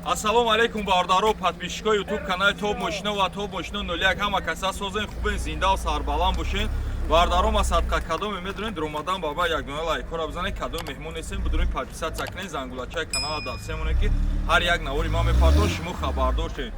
Ассалому алайкум, бародаро, подписчикои YouTube канали Топ Мошино ва Топ Мошино 01. Ҳама каса созен, хубен, зинда ва сарбаланд бошен. Бародаро, ма садқа кадоме медонед, ромадан баба як дона лайкҳоро бизанед, кадом меҳмон нестем, бидуред подписаться кунед, зангулачаи канала дастсемонед, ки ҳар як навори ма мепардор, шумо хабардор шед.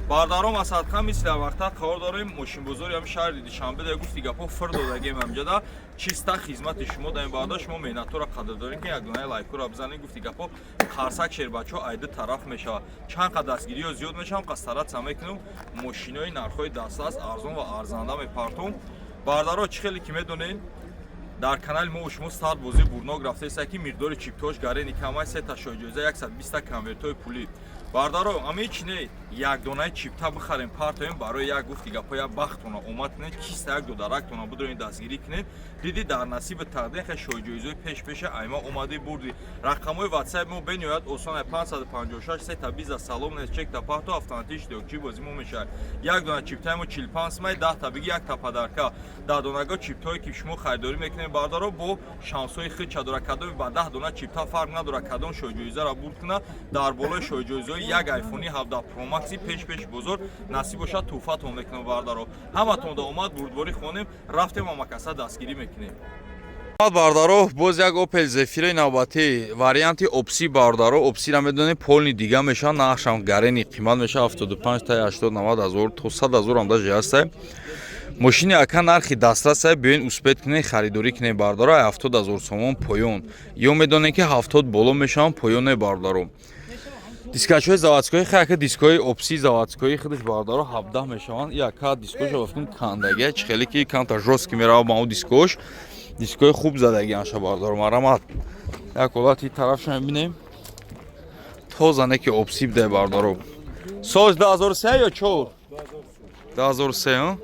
Бародаро, ма садқа мисли вақта қарор дорем мошинбозори ҳами шаҳри Душанбе. Да гуфти гапҳо фир додагем, ҳамҷода чиста хизмати шумо даем. Бародар, шумо меҳнатҳоро қадр дорем, ки як донаи лайкҳоро бизанед. Гуфти гапҳо қарсак шербачаҳо айди тараф мешавад. Чанд қад дастгириҳо зиёд мешавам, қад стараться мекунем, мошинои нархҳои дастрас, арзон ва арзанда мепартом. Бародаро, чӣ хеле ки медонед, дар канали мо шумо сад бозӣ бурнок рафтаеста, ки миқдори чиптош гарени камай, сета шоҳиҷоиза, 120 конвертҳои пулӣ. Бародаро, ами чи не, як донаи чипта бихарем, партоем барои як, гуфти гапҳо, як бахтона омад кунед, чиста як додарактона бидорем, дастгирӣ кунед. Диди дар насиби тақдир хе шоҳиҷоизои пеш пеша айма омадӣ, бурдӣ. Рақамҳои ватсап мо бениҳоят осон: 556 сета биза салом нест, чекта пахто, автоматик иштирокчии бозӣ мо мешавад. Як дона чиптаи мо 45 сумай, 10-та биги, якта подарка. Даҳ донаго чиптое ки шумо харидорӣ мекунед, бародаро, бо шансҳои худча дора. Кадоми ба 10 дона чипта фарқ надорад, кадом шоҳиҷоизаро бурд кунад, дар болои шоҳиҷоизаҳои як айфони 17 Pro Max пеш пеш бозор насиб бошад, тӯҳфатон мекунам. Бародаро, ҳаматон да омад, бурдборӣ хонем, рафтем, ҳамакаса дастгирӣ мекунем. Бародаро, боз як Опел Зефираи навбатӣ, варианти опси. Бародаро, опсира медонед, полный дига мешавад, нархшам гарени қимат мешавад, 75 та 80, 90 ҳазор то 100 ҳазор ам даже ҳастай. Мошини ака нархи дастрасай, биёин, успеть кунед, харидорӣ кунед. Бародаро, 70 ҳазор сомон поён, ё медонед, ки 70 боло мешаванд, поёне. Бародаро, дискачҳои заводской хе, ака, дискҳои опси заводской худаш, бародаро, 17 мешаванд. Яка дискоша вафкун кандагия, чи хеле ки камтар жёсткий мерава ба он дискош, дискҳои хуб задаги анша. Бародаро, марамат, як ҳолати тарафша мебинем, тозане ки опси бидай. Бародаро, соли 2003 ё 4? 2003,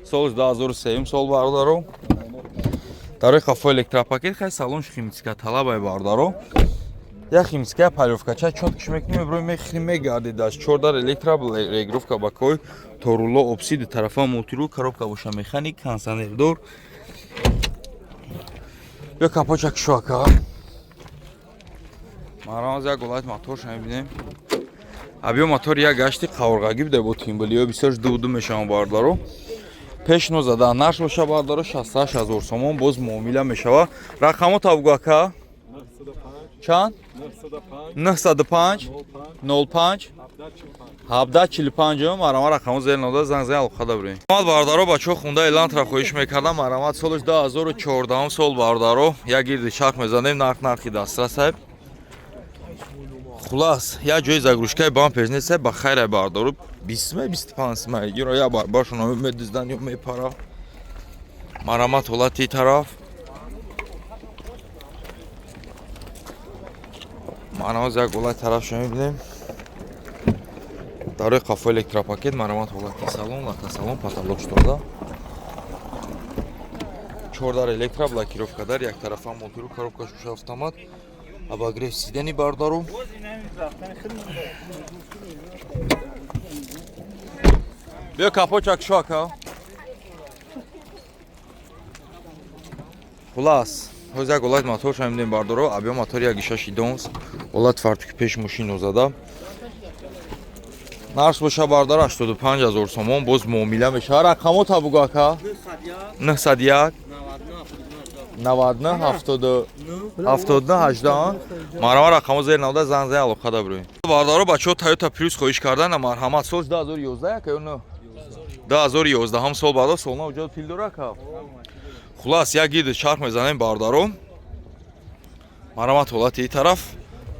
соли 2003 сол. Бародаро, дарои қафо электропакет, хай, салон химчистка талабай. Бародаро, як химчистка полировкача чёткиш мекунем, меброи, мехӯрим, мегардид. Аз чордар электро, регулировка бакой, торуло опси, ду тарафа мультируль, коробка боша механик, кондиционердор. Ё капоча кишо, ака. Марамаз, як ҳолат моторша мебинем. Абиё мотор як гашти қаврғагӣ бида, бо тимбилиё бисёр ду мешаванд. Бародаро, пешно зада, нарх боша, бародаро, 68 ҳазор сомон, боз муомила мешава. Рақамо табгу, ака. Чанд? 905 05 17 45. Марама, рақамо зер нода, занг зан, алоқа бирем. Бародаро, бачаҳо хунда Элантра хоҳиш мекардам. Марамат, солаш 2014 сол. Бародаро, як гирди чарх мезанем, нарх нархи дастрасай. Хулас, як ҷои загрузкаи бампер нестай, ба хайрай. Бародаро, 20 май, 25 май юро як барбаршон медиздан ё мепара. Марамат, ҳолати тараф. Марамаз, як ҳолати тарафшо мебинем. Дарои қафо электропакет. Марамат, ҳолати салон, лата салон, потолок штода, чордар электро, блокировка дар, як тарафа мультируль, коробка шуша автомат, обогрев сидений. Бародару, биё, капочак шо, ака. Хулас, ҳоз як ҳолат моторша мебинем. Бардоро, абиё мотори як ишаши донс, ҳолат фартуки пеш мошино зада. Нарх боша, бардар, 85 ҳазор сомон, боз муомила мешава. Рақамо табугу, ака. 901 99 70 79 18. Марҳама, рақамо зер навда, занг зан, алоқа да бироем. Бардаро, бачаҳо Тойота Приус хоҳиш кардан. Марҳамат, сол 2011 ака ё не? 2011 ҳам сол, бардар, солна уҷо пил дора, ака. Хулас, як гирди чарх мезанем. Бардаро, марҳамат, ҳолати ин тараф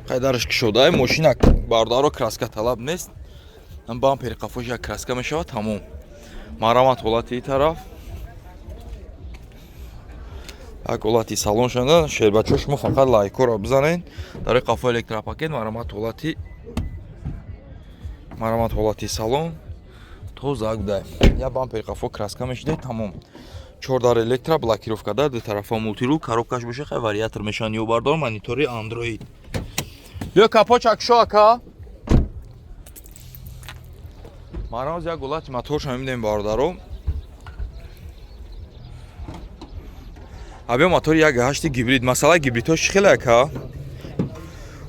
қайдараш кушодаи мошина. Бардаро, краска талаб нест, бампери қафош як краска мешавад, тамом. Марҳамат, ҳолати ин тараф, як ҳолати салон шуда. Шербачо, шумо фақат лайкҳоро бизанед. Дарои қафо электропакет. Марҳамат, ҳолати, марҳамат, ҳолати салон тоза гудай, як бампери қафо краска мешидай, тамом. Чордар электро, блокировка дар, ду тарафа мультируль, коробкаш боша, хай, вариатор мешаванд ё бардор, монитори андроид. Биё, капочак шо, ака. Марҳамат, як ҳолати моторша мебинем. Бародаро, абиё мотори як ҳашти гибрид. Масъалаи гибридҳо чӣ хеле, ака?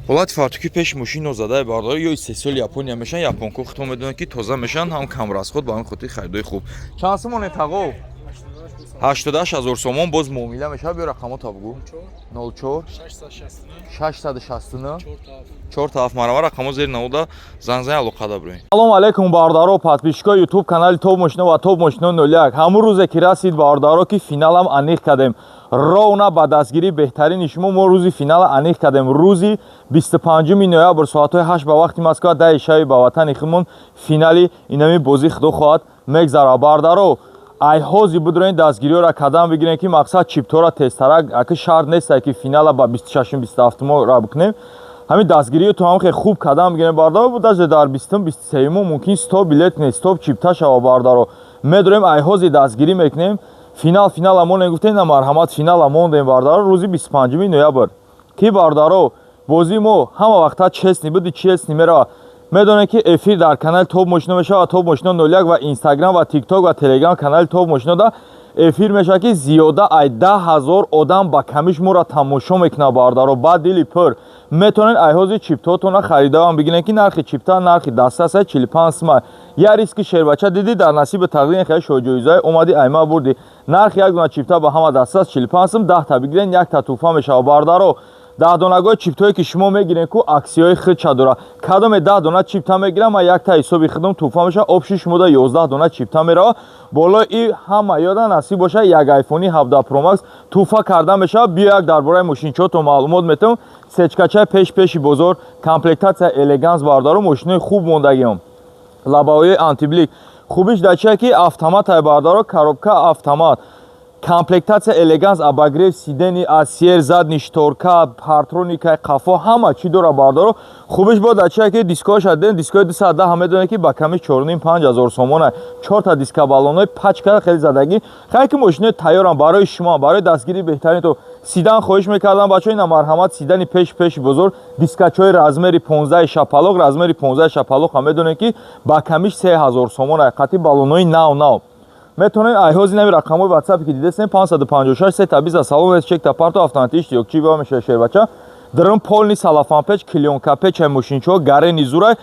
Ҳолати фартуки пеши мошин нозадаи, бародаро, ё истеҳсоли Япония мешан. Японко худтон медонед, ки тоза мешан, ҳам камрасход, ба ҳамин хотир харидои хуб. Чанд сомоне, тағо? 88 000 сомон, боз муомила мешавад. Биё, рақамота бугӯ. 04 669 4 7. Марама, рақамо зери навода, занг зани, алоқада бироед. Салому алайкум, бародаро, подписчикои ютуб канали Топ Мошино ва Топ Мошино 01. Ҳамун рӯзе ки расид, бародаро, ки финалам аниқ кардем, ровна ба дастгирии беҳтарини шумо мо рӯзи финала аниқ кардем. Рӯзи 25 ноябр, соатҳои 8 ба вақти Москва, 10 шаби ба ватани худмон финали инами бозӣ, худо хоҳад, мегзарад. Бародаро, ай ҳози бидроен, дастгириёра кадам бигирем, ки мақсад чиптора тезтарак аки шарт нестай, ки финала ба 26, 27 ра бикунем. Ҳамин дастгириё то ҳам хеле хуб кадам бигирем, бардаро. Даже дар 20, 23 мумкин 100 билет не, 100 чипта шава. Бардаро, медорем, ай ҳози дастгирӣ мекунем. Финал, финала монем гуфтем, на, марҳамат, финала мондем, бардаро, рӯзи 25 ноябр, ки, бардаро, бозии мо ҳама вақта честный буди, честный мерава. Медонем, ки эфир дар канали Топ Мошино мешавад, Топ Мошино 01, ва Инстаграм ва Тикток ва Телеграм канали Топ Мошино да эфир мешавад, ки зиёда ай 10 000 одам ба камиш моро тамошо мекунад. Бардаро, ба дили пур метавонед айҳози чиптотона харидаам бигиред, ки нархи чипта нархи дастраса 45 сума. Я риски шербача дидӣ, дар насиби тақдири хеле шоҳҷоизае омадӣ, айма бурдӣ. Нархи як дона чипта ба ҳама дастрас 45 сум, 10-та бигиред, якта тӯҳфа мешавад. Бардаро, 10 донагои чиптое ки шумо мегирен, ку аксияҳои худша дора. Кадоме 10 дона чипта мегирам, ман якта ҳисоби худам тӯҳфа мешавад. Общий шумода 11 дона чипта меравад. Болои и ҳама ёда насиб бошад, як айфони 17 Pro Max тӯҳфа карда мешавад. Биё, як дар бораи мошинчиҳото маълумот метавон. Сечкачаи пеш пеши бозор, комплектация элеганс, бародаро, мошинои хуб мондагиам, лобовои антиблик. Хубиш дар чие, ки автоматай, бардаро, коробка автомат, комплектация элеганс, обогрев сидений, асьер, задний шторка, парктроникаи қафо, ҳама чӣ дора, бардаро. Хубиш бо дар чие, ки дискоша ден, дискои 210 медонед, ки ба ками 4,5 ҳазор сомона. Чорта диска, баллонои пачка хеле задагӣ. Хай, ки мошинои тайёрам барои шумо, барои дастгирии беҳтарин то седан хоҳиш мекардам, бачаҳо, ина, марҳамат, седани пеш пеши бозор, дискачҳои размери 15 шапалоқ. Размери 15 шапалоқ ҳам медонед, ки ба камиш 3000 сомона, қати баллонои нав нав. Метавонед айҳози нави рақамҳои ватсапе ки дидесем, 556 сета биза салон чекта парто, автоматӣ иштирокчӣ ба меша. Шербача дрм полный салафанпеч, клеёнкапечай, мошинчиҳо гарени зурай.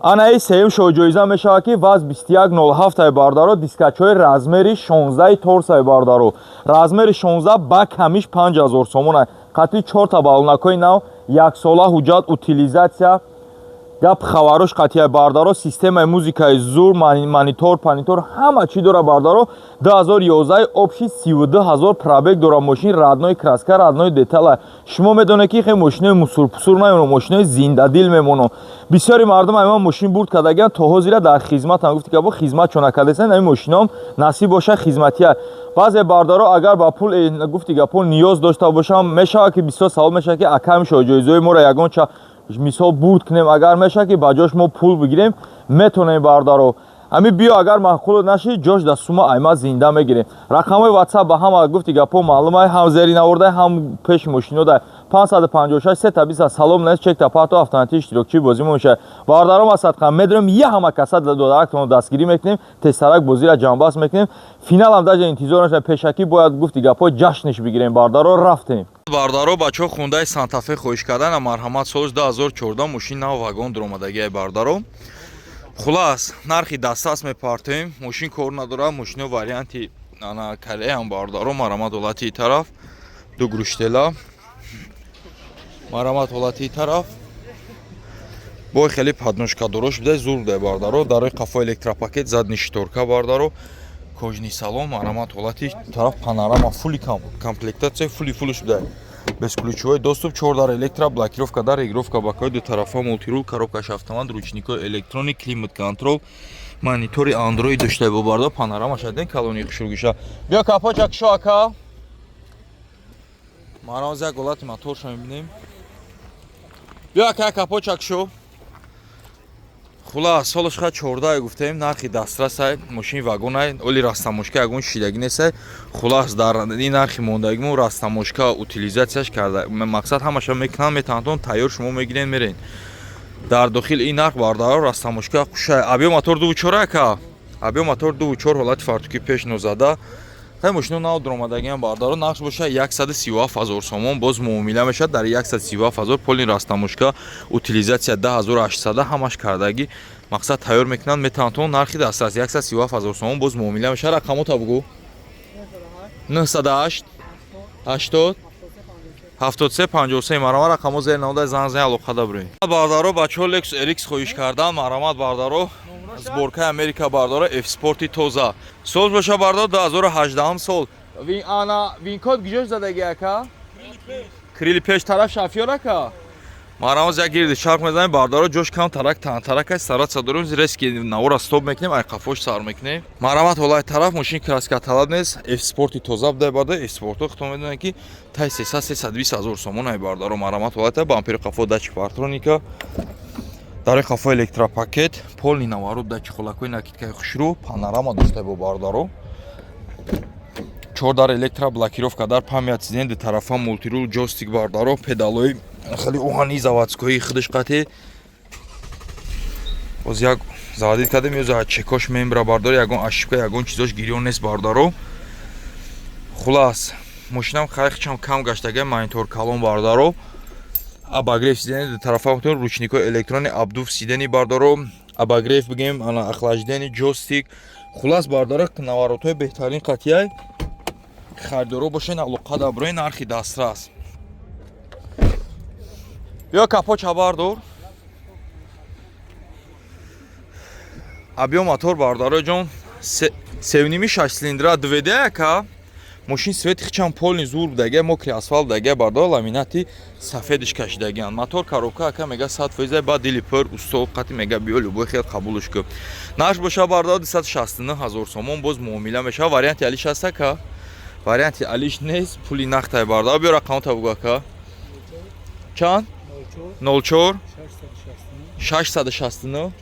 Анаи сеюм шоҳҷоиза мешавад, ки ВАЗ 2107 ай, бардаро, дискачҳои размери 16 торсай, бардаро, размери 16 ба камиш 5000 сомона, қатъи чорта баллонакҳои нав, яксола ҳуҷҷат, утилизация, гап хабарош қатъия, бардаро, системаи музикаи зур, монитор, панитор, ҳама чӣ дора, бардаро. 2011, общий 32 ҳазор пробег дора. Мошин родной краска, родной детала. Шумо медонед, ки хе мошинои мусурпусур намемонам, мошинои зиндадил мемонам. Бисёри мардум айман мошин бурд кардагиан, то ҳозира дар хизматам. Гуфти ки бо хизмат чо накардесан, ами мошиноам насиб боша, хизматия. Баъзе бардаро, агар ба пул, гуфти гапо, ниёз дошта бошам, мешавад, ки бисёр савол мешавад, ки аками шоҳҷоизои моро ягонча мисол бурд кунем, агар мешавад, ки ба ҷош мо пул бигирем, метонем, бардаро. Ҳами биё, агар маъқул наши, ҷош да сума айма зинда мегирем. Рақамҳои ватсап ба ҳама, гуфти гапо, маълумай, ҳам зери навордай, ҳам пеши мошинодай. 556 сета биса салом нест, чекта парто, автоматӣ иштирокчии бозӣ мешавад. Бародаром, асадхан медонем, я ҳама каса додарактонро дастгирӣ мекунем, тезтарак бозиро ҷамъбаст мекунем. Финалам даже интизор нашад, пешакӣ бояд, гуфти гапо, ҷашниш бигирем. Бардаро, рафтем. Бардаро, бачаҳо хундаи Сантафе хоҳиш кардан, марҳамат, соли 2014, мошин нав, вагон дуромадагиай, бардаро. Хулас, нархи дастрас мепартем, мошин кор надорад, мошино варианти ана кореям, бардаро. Марҳамат, ҳолати тараф ду груштела, марҳамат, ҳолати тараф бой хеле подножка дорош будай, зур будай, бардаро. Дарои қафо электропакет, задний шторка, бардаро, кожаный салон. Марҳамат, ҳолати тараф панорама, фулли комплектация, фулли фулш будай, бесключевой доступ, чор дар электро, блокировка дар, регулировка бакои ду тарафа, мультируль, коробкаш автомат, ручникои электроник, климат контроль, монитори андроид дошта бо, барда. Панорама шаден, калони хушругиша. Биё, капоча кушо, ака. Мароз як ҳолати моторша мебинем. Биё, ака, капоча кушо. Хулас, солаш ха 14 гуфтем, нархи дастрасай, мошини вагонай, оли растамошка ягон шидагӣ нестай. Хулас, дар ин нархи мондагимо растамошка, утилизатсияш карда, мақсад ҳамаша мекунам, метавонатон тайёр шумо мегирен, мерен. Дар дохил ин нарх, бардаро, растамошка хушай. Объём мотор 2,4, ака, объём мотор 2,4. Ҳолати фартуки пеш нозада. Хай, мошино нав дуромадагиам, бардаро. Нарх боша 137 ҳазор сомон, боз муомила мешавад. Дар 137 ҳазор полный растаможка, утилизация 10 800, ҳамаш кардагӣ, мақсад, тайёр мекунанд, метавонанд. Нархи дастрас 137 ҳазор сомон, боз муомила мешавад. Рақамота бугӯ: 908 80 73 53. Марама, рақамо зери навода, занг зани, алоқада бирем, бардаро. Бачаҳо Lexus RX хоҳиш кардан. Марамат, бардаро, сборкаи Америка, бардоро, F Спорти тоза. Сол боша, бардор, 2018 сол. Ана VIN-код гиҷош задаги, ака? Крили пеш тараф шафёр, ака. Марамоз як гирди шарқ мезанем, бардаро. Ҷош кам тарак, тантарак аст, стараться дорем, резки навора стоп мекунем, ай қафош сар мекунем. Марамат, ҳолаи тараф мошин краска талаб нест, F Спорти тоза будай, барда. F Спорто худтон медонед, ки тай 300 320 ҳазор сомон ай, бардаро. Марамат, ҳолата бампери қафо датчик парктроника, дари қафо электропакет, полный наворот, датчик холакои, накидкаи хушрӯ, панорама дошта бо, бардаро. Чор дар электроблокировка, дар память сиденья, ду тарафа мультирул, ҷойстик, бардаро, педалои хеле оҳани заводской худаш қатӣ. Боз як заводить кардем, ё чекош мембра, бардор, ягон ошибка, ягон чизош гирён нест, бардаро. Хулас, мошинам хайхчам кам гаштага, монитор калон, бардаро, обогрев сиденья ду тарафа, ручникои электронный, обдув сиденья, бардаро, обогрев бигем, ана охлаждение, ҷойстик. Хулас, бардаро, наворотҳои беҳтарин қатъияй. Харидоро бошен, алоқа даброи, нархи дастрас. Биё, капоча бардор. Абиё мотор, бардаро ҷон, севними шаш цилиндра 2D, ака. Мошин свети хичам полный зур будага, мокрый асфалт будага, бардор, ламинати сафедиш кашидагиан. Мотор, коробка, ака мега, 100%. Ба дили пур усто қати мега, биё, любой хел қабулш кун. Нарх боша, бардор, 269 ҳазор сомон, боз муомила мешава. Варианти алиш аст, ака? Варианти алиш нест, пули нақтай, бардор. Биё, рақамота бугу, ака. Чанд? 04 669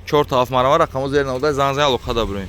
4 7. Марама, рақамо зери навода, занг зани, алоқа даброем.